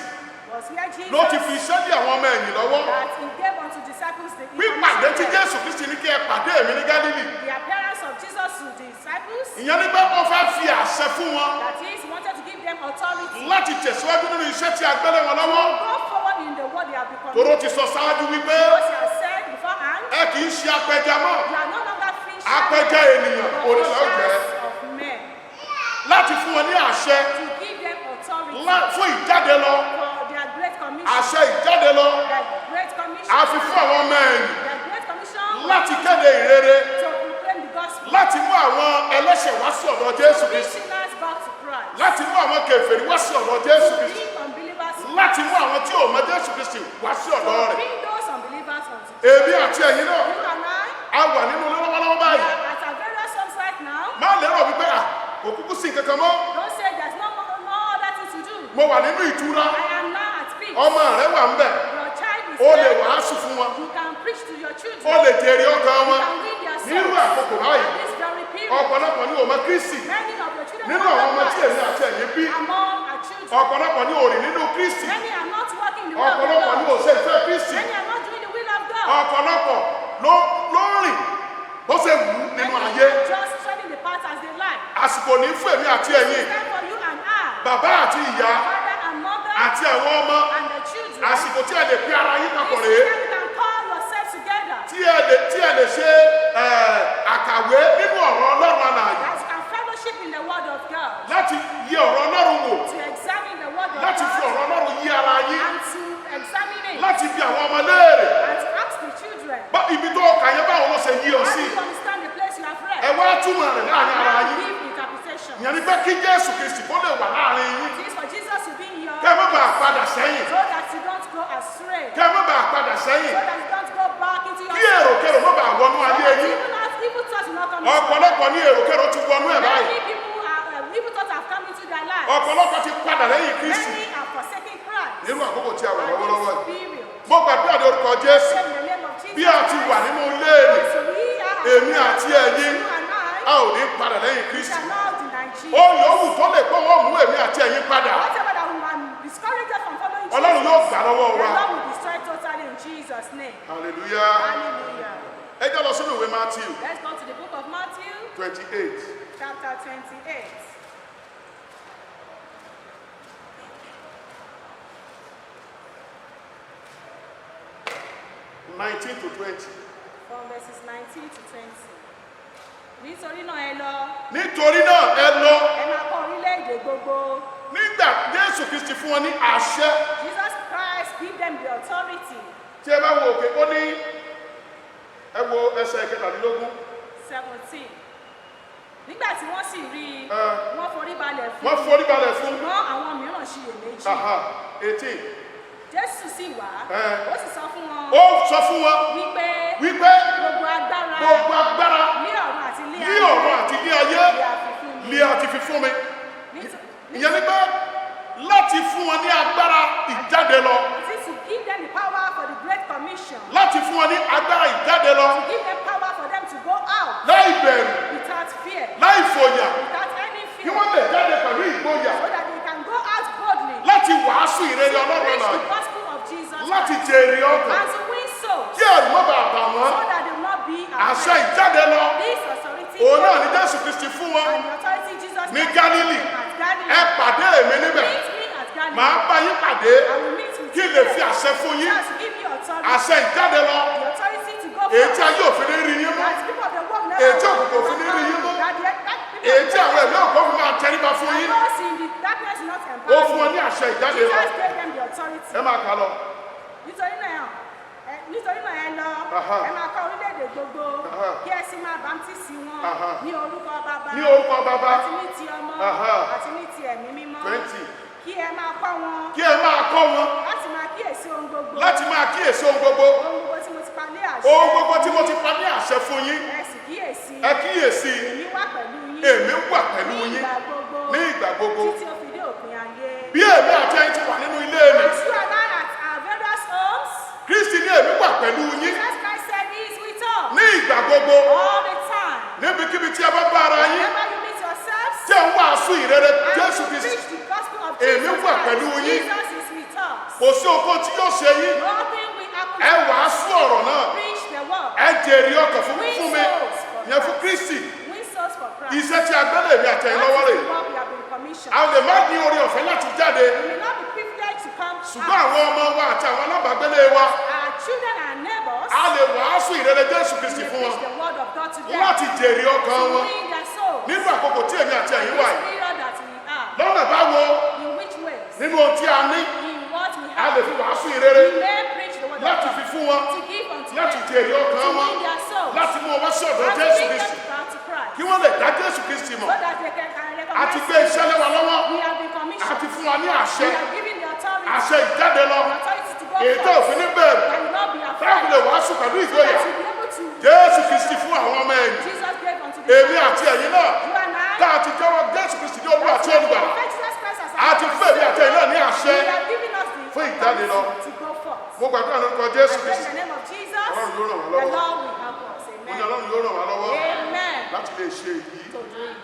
was where Jesus ló ti fi iṣẹ́ lé àwọn ọmọ ẹ̀yìn lọ́wọ́. that he gave unto disciples the Pípàdé tí information. Jésù Kristi ní kí ẹ pàdé mi ní Gálílì, The appearance of Jesus to the disciples, ìyẹn ní pé wọ́n fẹ́ fi àṣẹ fún wọn that is, he wanted to give them authority láti tẹ̀síwájú nínú iṣẹ́ tí a gbélé wọn lọ́wọ́. to go forward in the world they have become. Tòró ti sọ ṣáájú wípé Because he has said beforehand, ẹ kì í ṣe apẹja mọ́, you are no longer fishers, apẹja ènìyàn but òun náà jẹ́. fishers of men. Láti fún wọn ní àṣẹ To give them authority fún ìjáde lọ, for their great commission. àṣẹ ìjáde lọ, Their great commission. a fi fún àwọn ọmọ ẹ̀yìn Their great commission láti kéde ìrere, to proclaim the gospel. láti mú àwọn ẹlẹ́ṣẹ̀ wá sí ọ̀dọ̀ Jésù To bring Kristi, sinners back to Christ. láti mú àwọn kèfèrí wá sí ọ̀dọ̀ Jésù To Kristi, bring unbelievers to láti mú àwọn tí ò mọ Jésù Kristi wá sí ọ̀dọ̀ To rẹ̀. bring those unbelievers unto Èmi àti ẹ̀yin náà, You and I, a wà nínú ilé lọ́wọ́lọ́wọ́ we báyìí. are at our various homes right now. Má lérò wípé à kò kúkú sí nǹkan kan mọ́. Don't say there's no other thing to do. Mo wà nínú ìtura. I am now at peace. Ọmọ rẹ wà ń bẹ̀. Your child is O lè there. wàásù fún wọn. You can preach to your children. O lè jèrè ọkàn You wọn. can win their souls. Nírú àkókò báyìí, At this very period, ọ̀pọ̀lọpọ̀ ni ò mọ Kristi. many of your children Nínú are àwọn not ọmọ tí Christ. èmi àti ẹ̀yin bí, Among our children, ọ̀pọ̀lọpọ̀ ni ò rìn nínú Kristi. many are not working the will of the Ọ̀pọ̀lọpọ̀ ni ò Lord. ṣe ìfẹ́ Kristi. Many are not doing the will of God. Ọ̀pọ̀lọpọ̀ ló ń rìn bó ṣe wù ú nínú Many ayé. are just treading the path as they like. Àsìkò ní fún èmi àti ẹ̀yin, It's time for you and I, bàbá àti ìyá father and mother, àti àwọn ọmọ, and the children. àsìkò tí ẹ lè pe ara yín papọ̀ This rèé. is time you can call yourself together. Tí ẹ lè ṣe àkàwé nínú ọ̀rọ̀ Ọlọ́run alààyè, That you can fellowship in the word of God. láti yí ọ̀rọ̀ Ọlọ́run wò, To examine the word of láti fi God. ọ̀rọ̀ Ọlọ́run yí ara yín, And to examine it. láti fi àwọn ọmọ léèrè. And to ask the children. Bá ibi tó kà yẹn, báwo ló ṣe yí ọ How sí? do you understand the place you have read? Ẹ wá túmọ̀ rẹ̀ láàrin ara Now yín. give interpretation. Ìyẹn ni pé kí Jésù Kristi kó lè wà láàrin yín, It is for Jesus to be in your kẹ́ ẹ má bàa padà sẹ́yìn, so that you don't go astray. kẹ́ ẹ má bàa padà sẹ́yìn, So that you don't go back into your kí èròkérò má bàa wọnú So ayé that yín. evil thoughts will not come into your Ọ̀pọ̀lọpọ̀ ní èròkérò ti wọnú ẹ̀ báyìí. Many people are, evil thoughts have come into their lives. Ọ̀pọ̀lọpọ̀ ti padà lẹ́yìn Kristi Many are forsaking Christ. nínú àkókò tí a wà At lọ́wọ́lọ́wọ́ this yìí. period. Mo gbàdúrà ní orúkọ Jésù, In the name of Jesus bí a ti wà Christ, nínú ilé rẹ̀, so we are èmi àti ẹ̀yin, you and I a ò ní padà lẹ́yìn Kristi. shall not deny Jesus. Ó yòówù tó lè pé wọ́n mú èmi àti ẹ̀yin padà, Whatever that will discourage us from following Ọlọ́run Jesus, yóò gbà lọ́wọ́ the wa. Lord will destroy totally in Jesus' name. Hallelujah. Hallelujah. Ẹ jẹ́ lọ sínú ìwé Matthew Let's go to the book of Matthew, 28. chapter 28. 19 to 20. From verses 19 to 20. Nítorí náà ẹ lọ, Nítorí náà ẹ lọ. Ẹ máa kọ́ orílẹ̀-èdè gbogbo. Nígbà Jésù Kristi fún wọn ní àṣẹ, Jesus Christ give them the authority. tí ẹ bá wo òkè, ó ní, ẹ wo ẹsẹ̀ 17. 17. Nígbà tí wọ́n sì rí i, Ẹ. wọ́n forí balẹ̀ fún Wọ́n forí balẹ̀ fún. Ṣùgbọ́n àwọn mìíràn ṣiyèméjì. Aha, 18. Jésù sì wá, Ẹ. ó sì sọ fún wọn Ó sọ fún wọn wípé wípé gbogbo agbára gbogbo agbára ní ọ̀run àti ní ní ọ̀run àti ní ayé lé a fi fún mi. lé a ti fi fún mi. Ìyẹn ni pé láti fún wọn ní agbára ìjáde lọ, It is to give them the power for the great commission. láti fún wọn ní agbára ìjáde lọ To give them power for them to go out láì bẹ̀rù, without fear, láì fòyà, without any kí fear, wọ́n lè jáde pẹ̀lú ìgboyà so that they can go out boldly láti wàásù ìrere Ọlọ́run preach náà, the gospel of Jesus láti Christ, jèrè ọkàn, and to win souls, kí ẹ̀rù má bàa bà wọ́n. so that they will not be Àṣẹ afraid. ìjáde lọ, This authority òun náà ni Jésù Kristi fún wọn and the authority Jesus ní Christ Gálílì. gave them at Galilee. Ẹ pàdé èmi níbẹ̀, Meet me at Galilee. màá bá yín pàdé, I will meet with kí you n lè there. fi àṣẹ fún yín, Just give you authority. àṣẹ ìjáde lọ, The authority to go èyí tí forth. ayé òfin ní rí yín mú, That people of the world never èyí tí òkùnkùn òfin ní rí yín mú, That the, that people èyí of tí the àwọn ẹ̀mí òkú fi máa tẹríba fún And yín. those in the darkness will not Ó empower fún wọn ní you. àṣẹ ìjáde lọ. Jesus gave them the authority. Ẹ máa kà lọ. Nítorí náà ẹ lọ, ẹ máa kọ́ orílẹ̀-èdè gbogbo, kí ẹ sì máa bámtísì wọn ní orúkọ Bàbá, Ní orúkọ Bàbá. àti ní ti Ọmọ, àti ní ti Ẹ̀mí Mímọ́. 20. Kí ẹ máa kọ́ wọn Kí ẹ máa kọ́ wọn láti máa kíyèsí ohun gbogbo, láti máa kíyèsí ohun gbogbo, ohun gbogbo tí mo ti pa ní àṣẹ. Ohun gbogbo tí mo ti pa ní àṣẹ fún yín. Ẹ sì kíyèsí, Ẹ kíyèsí, èmi wà pẹ̀lú yín èmi wà pẹ̀lú ní yín ìgbà gbogbo, ní ìgbà gbogbo. títí ó fi dé òpin ayé. Bí èmi àti ẹ̀yin ti wà nínú ilé mi, As you and I at our various homes, Kristi ní èmi wà pẹ̀lú yín Jesus Christ said he is with us ní gbogbo, All the time. níbikíbi tí ẹ bá bá ara yín, Whenever you meet yourselves, tí ẹ ń wàásù ìrere and Jésù you Kristi, preach the gospel of Èmi Jesus wà Christ, pẹ̀lú yín. Jesus is with us. Kò sí ohunkóhun tí yóò ṣe yín. Nothing will happen Ẹ to us. wàásù ọ̀rọ̀ náà. Preach the word. Ẹ jèrè ọkàn fún Win fún mi, souls for yẹn fún Christ. Kristi. Win souls for Christ. Iṣẹ́ tí a gbẹ́lẹ̀ mi àtẹ̀yìn That lọ́wọ́ is rè. the work we have been commissioned. A lè má ní oore ọ̀fẹ́ láti jáde, We may not be privileged to come ṣùgbọ́n out. àwọn ọmọ wa àti àwọn alábàágbélé wa, Our children and neighbors, a lè wàásù ìrere Jésù we Kristi may fún preach wọn the word of God to them. láti jèrè ọkàn To wọn win their souls. nínú àkókò tí èmi àti ẹ̀yin wà This yìí. period that we are. Lọ́nà báwo? In which ways? Nínú ohun tí a ní, In what we a have. lè fi wàásù ìrere We may preach the word of láti God. fi fún wọn, To give unto láti them. jèrè ọkàn To wọn, win their souls. láti mú wọn wá sí ọ̀dọ̀ And to Jésù bring Kristi, them back to Christ. kí wọ́n lè dá Jésù Kristi mọ̀. So that they can A ti recognize gbé iṣẹ́ lé wa lọ́wọ́, We have been a commissioned. ti fún wa ní àṣẹ, We are given the authority. àṣẹ ìjáde lọ, The authority to go èyí tó forth. òfin ní bẹ̀rù, That will not be afraid. táwọn lè wàásù pẹ̀lú So ìgboyà that you'll be able to. Jésù Kristi fún àwọn ọmọ ẹ̀yìn. Jesus gave unto the Èmi disciples. àti ẹ̀yin náà, You and I. tá a ti jẹ́wọ́ Jésù Kristi ní Olúwa àti Olùgbàlà, Confess Jesus Christ as a our ti Lord fún èmi àti ẹ̀yin náà ní àṣẹ He has given us the fún ìjáde lọ. authority to go forth. Mo gbàdúrà lórúkọ Jésù I pray in Kristi, the name of Jesus, Ọlọ́run yóò ràn wá the lọ́wọ́. Lord will help us. Mo ní Amen. Ọlọ́run yóò ràn wá lọ́wọ́ Amen. láti lè ṣe èyí. To do it.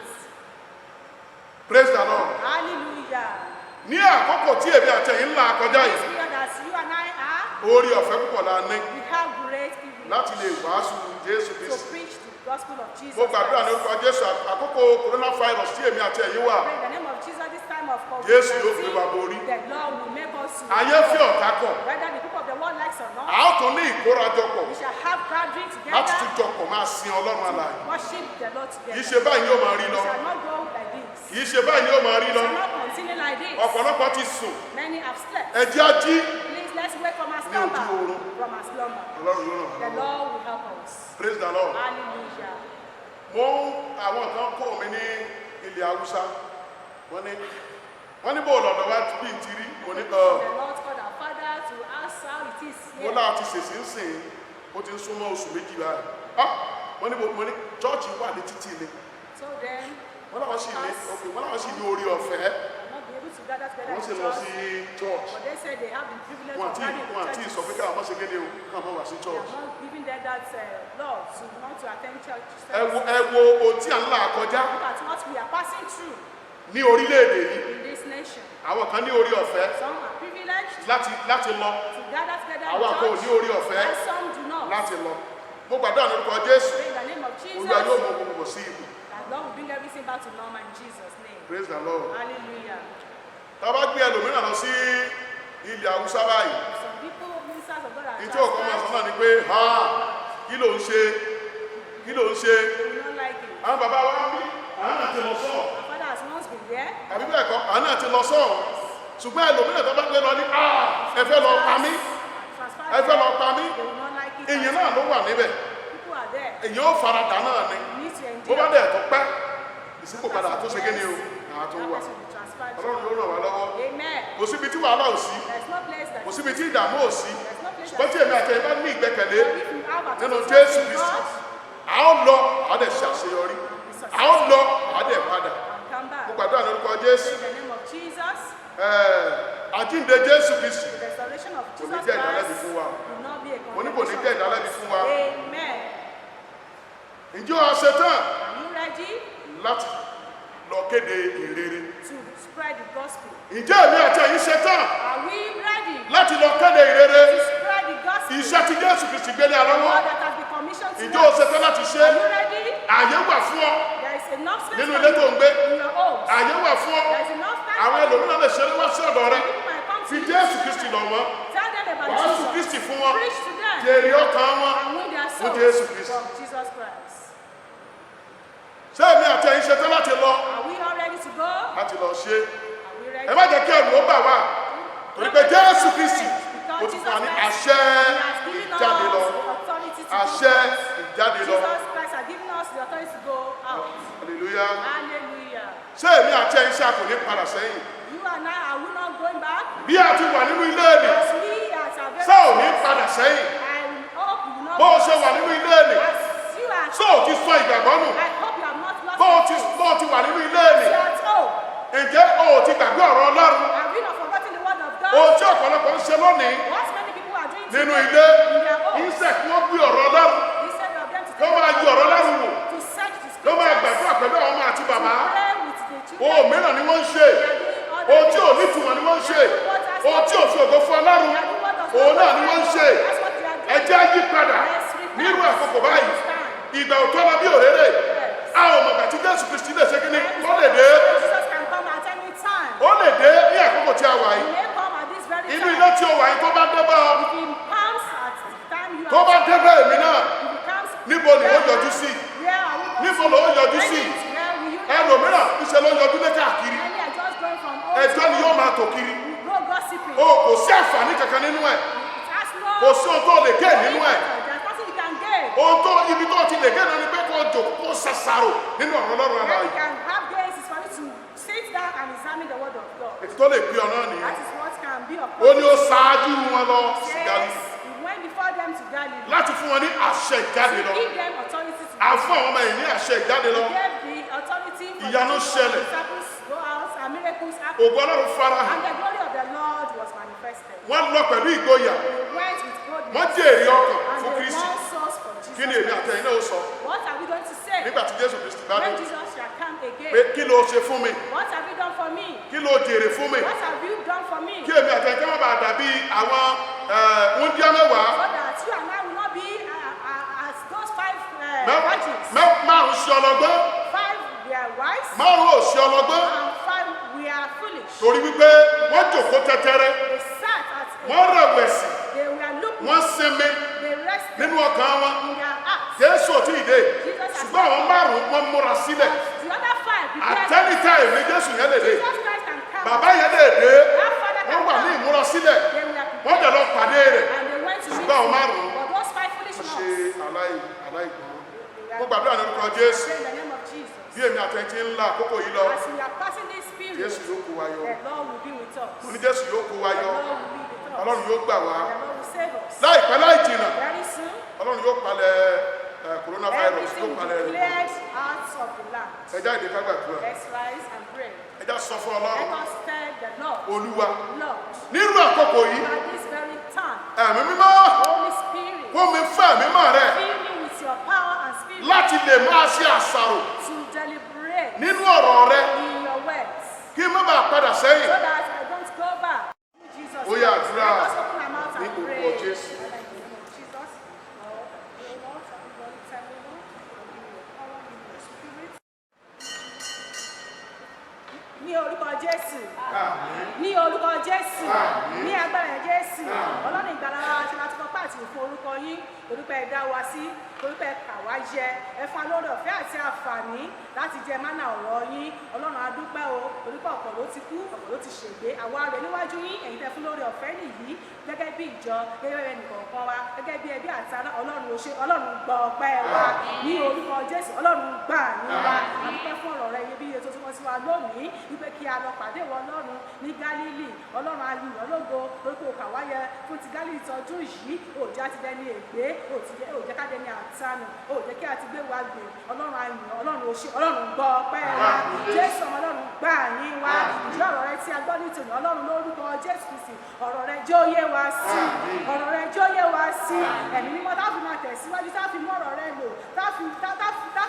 Praise the Lord. Hallelujah. Ní àkókò tí èmi àti ẹ̀yin ń là kọjá This yìí, period as you and I are, oore ọ̀fẹ́ púpọ̀ la ní we have great privilege láti lè wàásù Jésù to Kristi. preach the gospel of Jesus Mo gbàdúrà ní Christ. orúkọ Jésù, àkókò coronavirus tí èmi àti ẹ̀yin wà, Pray in the name of Jesus, this time of Jésù yóò gbé wa COVID-19, borí. the Lord will make us to Ayé fẹ́ ọ̀tá kọ̀, whether the people of the world likes or a not, ó tún ní ìkórajọpọ̀ we shall have gathering láti together, tún jọpọ̀ máa sin Ọlọ́run alààyè. worship the Lord Kì together. í ṣe báyìí ni ó máa rí We lọ. shall not go like this. Kì í ṣe báyìí ni ó máa rí We lọ. shall not continue like this. Ọ̀pọ̀lọpọ̀ ti sùn. Many have slept. Ẹ jẹ́ á jí. Please let's wake from our Ní slumber. ojú oorun. From our slumber. Ọlọ́run yóò ràn wá The lọ́wọ́. Lord will help us. Praise the Lord. Hallelujah. Mo ń àwọn kan kó mi ní ilẹ̀ Haúsá. Wọ́n ní bóòlù ọ̀dọ̀ wa bí n ti rí. Mo ní The Lord called our father to ask how it is mo here. láti ṣèṣì ń sìn, ó ti ń súnmọ́ oṣù 2 báyìí. Ah! Wọ́n ní chọ́ọ̀chì wà ní títì ni. So then, Wọ́n láwọn sì ní, okay, wọ́n láwọn sì ní oore ọ̀fẹ́. not be able to gather together Wọ́n in sì lọ church. sí church. But they said they have the privilege Wọ́n of àti gathering wọ́n in àti churches. sọ pé káwọn má ṣe kéde o, káwọn má wá sí They church. are not giving them that law to not to attend church. Ẹ wo service. ẹ wo ohun tí à ń là kọjá Look at what we are passing through ní orílẹ̀-èdè yìí. in this nation. Àwọn kan ní oore ọ̀fẹ́ Some are privileged láti lọ. to gather together in Àwọn kan ò church, ní oore ọ̀fẹ́ while some do not. láti lọ. Mo gbàdúrà lórúkọ Jésù. Pray in the name of Jesus Olúwa yóò mú gbogbo sí ipò. that Lord will bring everything back to normal in Jesus' name. Praise the Lord. Hallelujah. Tá a bá gbé ẹlòmíràn lọ sí ilẹ̀ Haúsá báyìí, Some people, ministers of God, are ìtí òkú máa sọ transferred. náà ni pé, ha, kí ló ń ṣe? Kí ló ń ṣe? They will not like it. Àwọn bàbá wa ń bí, àwọn náà ti lọ sọ́ọ̀. Our father has once been there. Àbí bẹ́ẹ̀ kọ́, àwọn náà ti lọ sọ́ọ̀. Ṣùgbọ́n ẹlòmíràn tó bá gbé lọ ní, ah, ẹ fẹ́ lọ pa mí, Transferred ẹ fẹ́ lọ there. pa mí. They will not like it. Èèyàn náà ló wà níbẹ̀. People are there. Èèyàn ó faradà náà ni. You need to Bó endure. bá dẹ̀ tó pẹ́, ìsìnkú padà tó ṣe kéde o, àwọn tó That wà. person will be transferred. Ọlọ́run ló ràn wá lọ́wọ́. Amen. Kò síbi tí wàhálà ò sí, There's no place that kò síbi tí ìdààmú ò sí. There's no place Ṣùgbọ́n tí èmi àti ẹ̀yin bá ní ìgbẹ́kẹ̀lé But if you have a nínú total Jésù trust in Kristi, God, a ó lọ, a ó dẹ̀ ṣe àṣeyọrí. A ó lọ, a ó dẹ̀ padà. and come back. Mo gbàdúrà lórúkọ Jésù. In the name of Jesus, Àjíǹde Jésù Kristi the restoration of kò ní Jesus jẹ́ ìdálẹ́bi Christ fún wa. will not be a Mo ní kò ní condemnation. jẹ́ ìdálẹ́bi fún wa. Amen. Ǹjẹ́ o ṣe tán Are you ready láti lọ kéde ìrere? to spread the gospel? Ǹjẹ́ èmi àti ẹ̀yin ṣe tán Are we ready láti lọ kéde ìrere? to spread the gospel? Iṣẹ́ tí Jésù Kristi gbélé a lọ́wọ́. God that has been commissioned to Ǹjẹ́ o us. ṣe tán láti ṣe? Are you ready? Àyè wà fún ọ There is enough space nínú for ilé you tó ń gbé. in your homes. Àyè wà fún ọ. There is enough time Àwọn for you. ẹlòmíràn lè ṣeré wá sí ọ̀dọ̀ rẹ. People might come to Fi you. Jésù Kristi lọ̀ wọ́n. Tell them about Wàásù Jesus. Kristi fún wọn. Preach to them. Jèrè ọkàn wọn And win their fún souls Jésù Kristi. from Jesus Christ. Ṣé èmi àti ẹ̀yin ṣe tán láti lọ? Are we all ready to go? Láti lọ ṣe. Are we ready? Ẹ má jẹ́ kí ẹ̀rù ó bà wá. Torí pé Jésù Kristi ó Because ti Jesus fún wa ní Christ, àṣẹ He has given us ìjáde lọ. the authority to go Àṣẹ forth. ìjáde lọ. Jesus Christ has given us the authority to go out. Hallelujah. Hallelujah. Ṣé èmi àti ẹ̀yin ṣe a kò ní padà sẹ́yìn? You and I, are we not going back? Bí a ti wà nínú ilé nì, As we as our very ṣé ò ní padà sẹ́yìn? I hope you will not Bó o go ṣe wà nínú ilé nì, As you are, ṣé ò ti sọ ìgbàgbọ́ nù? I hope you have not lost Bó o your ti faith. bó o ti wà nínú ilé nì, You are at home. ǹjẹ́ o ò ti gbàgbé ọ̀rọ̀ Ọlọ́run? Have you not forgotten the word of God? Ohun tí ọ̀pọ̀lọpọ̀ ń ṣe lónìí What many people are doing nínú today ilé, in their homes. ìṣẹ̀ kí wọ́n gbé ọ̀rọ̀ Ọlọ́run Instead of them to Kó máa yí ọ̀rọ̀ Ọlọ́run wò. To search the Kó máa scriptures. gbàdúrà pẹ̀lú àwọn ọmọ àti bàbá. To pray with the children. Ohun mìíràn ni wọ́n ń ṣe. Ohun tí ò ní ìtumọ̀ ni wọ́n ń ṣe. Ohun tí ò fi ògo fún Ọlọ́run, òun náà ni wọ́n ń ṣe. Ẹ jẹ́ á yí padà nírú àkókò báyìí. Ìgbà ò tó lọ bí òréré. A ò mọ̀gbà tí Jésù Kristi lè ṣe kíni tó lè dé. Jesus can come at any time. Ó lè dé ní àkókò tí a wà He yìí. may come at this very Inú time. ilé tí o wà yìí, tó bá dé bá ọ, If he comes at the time you tó are bá dé bá èmi náà, if he comes, níbo ni ó yọjú sí? Where are we going Níbo to? ló yọjú sí? Where will you Ẹlòmíràn ńṣe ló yọjú lé káàkiri. Many are just going from home Ẹjọ́ to ni yóò máa tò kiri. Go gossiping. O kò sí àǹfààní kankan nínú ẹ̀. It has no Kò sí ohun tó lè gé nínú ẹ̀. There's nothing you can gain. Ohun tó ibi tó ti lè gé náà ni pé kó jòkó, kó ṣàṣàrò nínú ọ̀rọ̀ Ọlọ́run Where you alààyè. can have gains is for you to sit down and examine the word of God. Ètò tó lè pè ọ náà nìyẹn. That is what can be of Ó ní ó ṣáájú wọn lọ sí Gálílì Yes, he went before them to Galilee. láti fún wọn ní àṣẹ ìjáde To lọ. give them authority to À fún àwọn ọmọ yìí ní àṣẹ ìjáde lọ. He gave the authority for Ìyanu the ṣẹlẹ̀. disciples to go out and miracles happened. Ògo Ọlọ́run farahàn. And the glory of the Lord was manifested. Wọ́n lọ pẹ̀lú ìgboyà. They went with boldness. Wọ́n jèrè ọkàn And fún they Kristi. won souls for Jesus Kí ni èmi Christ. àtẹ̀yin náà ó sọ What are we going to say nígbà tí Jésù Kristi bá dé? when Jesus shall come again? Pé kí ló ṣe fún mi? What have you done for me? Kí ló jèrè fún mi? What have you done for me? Kí èmi àtẹ̀yin kí wọ́n bá dàbí àwọn wúndíá 10. So that you and I will not be as those five virgins. Márùn ṣe ọlọ́gbọ́n, Five were wise márùn ò ṣe ọlọ́gbọ́n, and five were foolish. torí wípé wọ́n jòkó tẹ́tẹ́rẹ́, They sat at a, wọ́n rẹ̀wẹ̀sì, they were lukewarm. wọ́n sinmi They rested nínú ọkàn wọn. in their hearts. Jésù ò tí ì dé, ṣùgbọ́n àwọn márùn wọ́n múra sílẹ̀. The other five prepared. At any time ni Jésù yẹn lè dé, Jesus Christ can come. bàbá yẹn lè dé, That father can wọ́n wà ní come. ìmúra sílẹ̀, They were wọ́n prepared. dẹ̀ lọ pàdé rẹ̀. And they went to meet Ṣùgbọ́n àwọn him. márùn-ún But those five foolish ṣe ones, aláìgbọràn. Mo gbàdúrà ní orúkọ Jésù, pray in the name of Jesus. bí èmi àtẹ̀yin ti ń la àkókò yìí lọ, As we are passing this period, Jésù yóò kó wa yọ. the Lord will be with us. Mo ní Jésù yóò kó wa The yọ. Lord will be with us. Ọlọ́run yóò gbà wá. The Lord will save us. Láìpẹ́ láì jìnnà, Very soon, Ọlọ́run yóò palẹ̀ coronavirus, yóò everything will palẹ̀ be rẹ̀. cleared out of the land. Ẹ já ìdè ká gbàdúrà. Let's rise and pray. Ẹ já sọ fún Let Ọlọ́run. us tell the Lord, Olúwa, Lord, nírú àkókò yìí, at this very time, Ẹ̀mí Mímọ́, Holy Spirit, kó mi fún ẹ̀mí mọ́ rẹ̀ fill me with your power and spirit láti lè máa ṣe àṣàrò to deliberate nínú ọ̀rọ̀ rẹ, in your words, kí n má bàa padà sẹ́yìn. so that I don't go back. Jesus, Ó yá, àdúrà. let us open our mouth Ní and orúkọ pray. Jésù. Father, in the name of Jesus, Lord, Lord, Lord, tell me, Lord, give me your power, give me your spirit. Ní orúkọ Jésù, ní orúkọ Jésù, ní agbára ẹ̀ Jésù, Ọlọ́run ìgbàlà wa ti láti fọpá àti ìfún orúkọ yín, orúkọ ẹ dá wa sí, orúkọ ẹ kà wá yẹ, ẹ fún wa lóore ọ̀fẹ́ àti àǹfààní láti jẹ mánà ọ̀rọ̀ yín. Ọlọ́run, a dúpẹ́ o, orúkọ ọ̀pọ̀ ló ti kú, ọ̀pọ̀ ló ti ṣègbé. Àwa rẹ̀ níwájú yín, ẹ̀yin tẹ́ fún lóore ọ̀fẹ́ nìyí, gẹ́gẹ́ bí ìjọ, gẹ́gẹ́ bí ẹnìkọ̀ọ̀kan wa, gẹ́gẹ́ bí ẹbí àti ará. Ọlọ́run, ò ṣe. Ọlọ́run, gbọ́ ọpẹ́ wa ní orúkọ Jésù. Ọlọ́run, gbà yín wa. A dúpẹ́ fún ọ̀rọ̀ rẹ iyebíye tó túmọ̀ sí wa lónìí, wípé kí a lọ pàdé ìwọ Ọlọ́run ní Gálílì. Ọlọ́run, a yìn ọ́ lógo lórí kò kà wáyẹ fún ti Gálílì tọdún yìí. Òjá ti dẹni ègbé, òjẹ́ ká dẹni àtànù, òjẹ́ kí a ti gbé wa gbè. Ọlọ́run, a yìn ọ́. Ọlọ́run, ò ṣe. Ọlọ́run, gbọ́ ọpẹ́ wa. Jésù ọmọ Ọlọ́run, gbà yín wa. Ìjọ ọ̀rọ̀ rẹ tí a gbọ́ ní tòní, Ọlọ́run, lórúkọ Jésù Kristi, ọ̀rọ̀ rẹ jẹ́ ó yé wa sí, ọ̀rọ̀ rẹ jẹ́ ó yé wa sí. Ẹ̀mí Mímọ́ tá fi máa tẹ̀síwájú, tá fi mú ọ̀rọ̀ rẹ lò, tá fi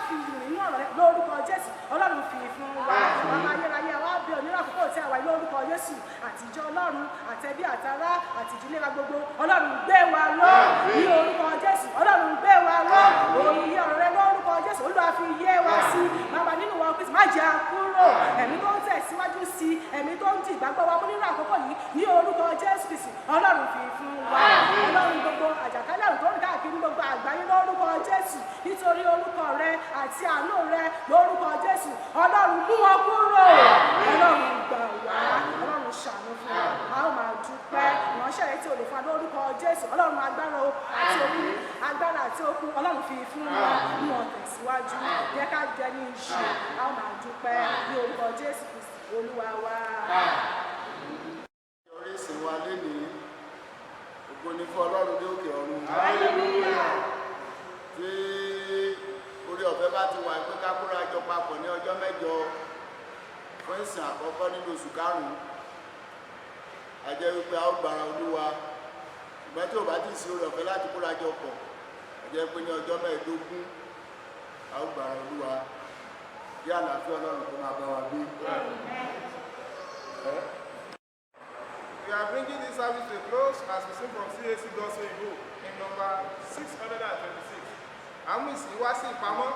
rìn nínú ọ̀rọ̀ rẹ, lórúkọ Jésù, Ọlọ́run, fi fún wa. Bàbá ayérayé, wa bí onírò àkókò tí a wà yìí, lórúkọ Jésù, àtijọ́ Ọlọ́run, àtẹbí, àtará, àtìdílé wa gbogbo, Ọlọ́run, gbé wa lọ ní orúkọ Jésù. Ọlọ́run, gbé wa lọ. Òye ọ̀rọ̀ rẹ, lórúkọ Jésù, Olúwa, fi yé wa sí. Bàbá, nínú wa Kristi, má jẹ́ a kúrò. Ẹ̀mí tó ń tẹ̀síwájú sí, ẹ̀mí tó ń di ìgbàgbọ́ wa mú nínú àkókò yìí, ní orúkọ Jésù Kristi, Ọlọ́run, fi fún wa. Ọlọ́run, gbogbo àjàkálẹ̀ àrùn tó ń káàkiri gbogbo àgbáyé, lórúkọ Jésù, nítorí orúkọ rẹ àti àánú rẹ, lórúkọ Jésù, Ọlọ́run, mú wọn kúrò. Ọlọ́run, gbà wá. Ọlọ́run, ṣàánú fún wa. A ó máa dúpẹ́. Ìránṣẹ́ rẹ tí o lè fún wa, lórúkọ Jésù, Ọlọ́run, agbára àti okun, agbára àti okun, Ọlọ́run, fi fún wa, mú wọn tẹ̀síwájú, jẹ́ ká jẹ ní iṣu. A ó máa dúpẹ́ ní orúkọ Jésù Kristi Olúwa wa. Orí ìsìn wa lénìí, ògo ni fún Ọlọ́run ní òkè ọ̀run. Tí orí ọ̀fẹ́ bá ti wà pé ká kóra jọ papọ̀ ní ọjọ́ 8 fún ìsìn àkọ́kọ́ nínú oṣù karùn-ún, a jẹ́ wípé a ó gbára Olúwa. Ṣùgbọ́n tí ò bá ti sí orí ọ̀fẹ́ láti kóra jọ pọ̀, a jẹ́ pé ní ọjọ́ 15. A ó gbàrà Olúwa bí àlàáfíà Ọlọ́run kó máa bá wa gbé. We are bringing this service to a close as we sing from CAC Gospel in Hope in number 626. Àwọn ìsìn wá sí ìpamọ́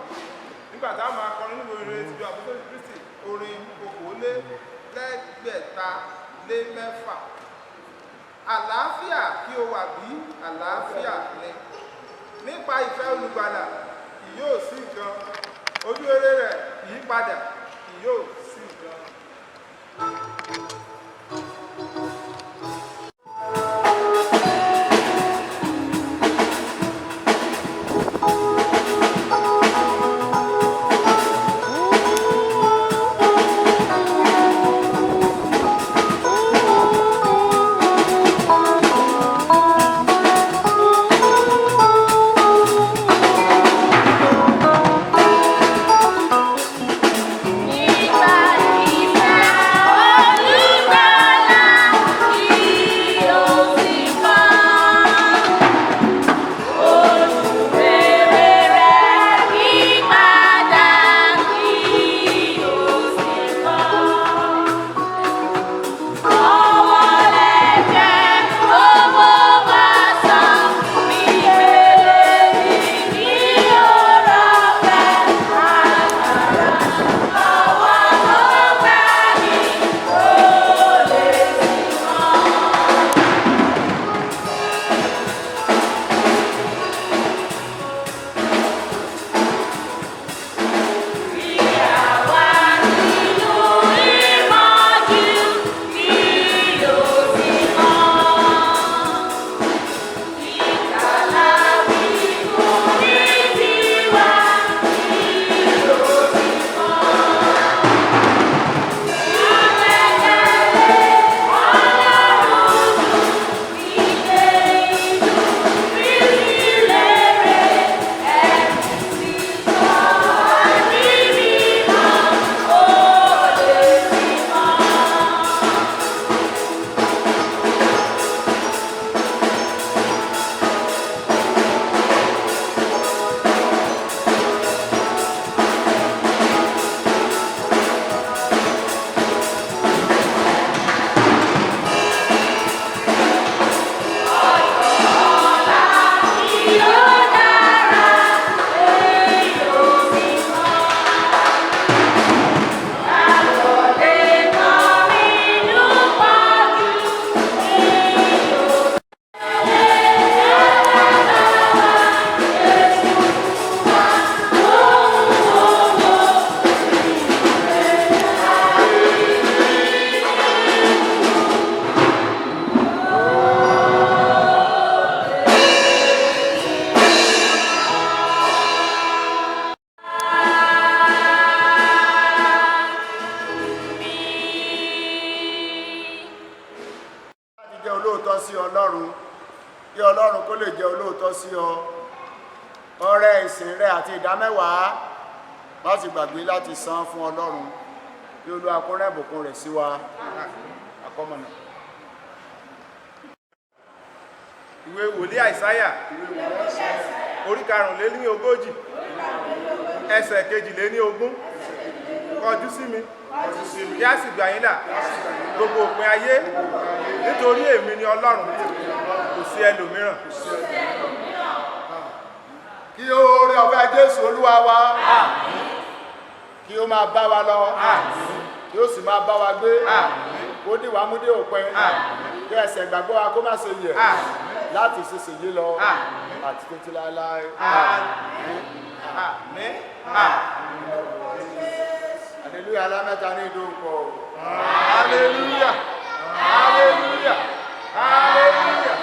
nígbà tá a máa kọrin nínú orin tìjọ àpótò Kristi orin 26. Àlàáfíà kí o wà bí àlàáfíà ni. Nípa ìfẹ́ olùgbàlà kì yóò sí nǹkan. Ojú rere rẹ̀ kì í padà kì yóò sí nǹkan. Nípa ìfẹ́ olùgbàlà kí o sì mọ̀. Ojú rere rẹ̀ kí padà kí o sì mọ̀. Ọwọ́ lẹ́jẹ̀ tó mọ́ wá sàn mí mélèé ní ọ̀rọ̀ fẹ́ agbára. Àwa tó gbà ní kò lè sí mọ́. Bí àwa nínú ìmọ̀jú kí o sì mọ̀. Ìkàlà wíwú ní tiwa kí o sì mọ̀. Ìgbẹ́kẹ̀lé Ọlọ́run ìgbé inú rírí rere ẹ̀mí sí sọ àní mímọ́ ó lè sí mọ́. Yóò dára èyí ò sì mọ́. Àkọlé kan inú pọ̀jù èyí ò Láti jẹ́ olóòótọ́ sí Ọlọ́run kí Ọlọ́run kó lè jẹ́ olóòótọ́ sí ọ. Ọrẹ ìsìn rẹ àti ìdámẹ́wàá má sì gbàgbé láti san fún Ọlọ́run kí Olúwa kó rán ìbùkún rẹ̀ sí wa. Àkọ́mọ̀nà. Ìwé wòlíì Àìsáyà orí 45 ẹsẹ̀ 22. Kọjú sí mi kí a sì gbà yín là gbogbo òpin ayé, nítorí èmi ni Ọlọ́run, kò sí ẹlòmíràn. Kí oore ọ̀fẹ́ Jésù Olúwa wa kí ó máa bá wa lọ, kí ó sì máa bá wa gbé, kó dì wá mú dé òpin, kí ẹsẹ̀ ìgbàgbọ́ wa kó má ṣe yẹ̀ láti ìsinsìnyí lọ àti títí láéláé. Àmín. Hallelujah alámẹ́ta ní ìdókòó. Hallelujah, hallelujah, hallelujah.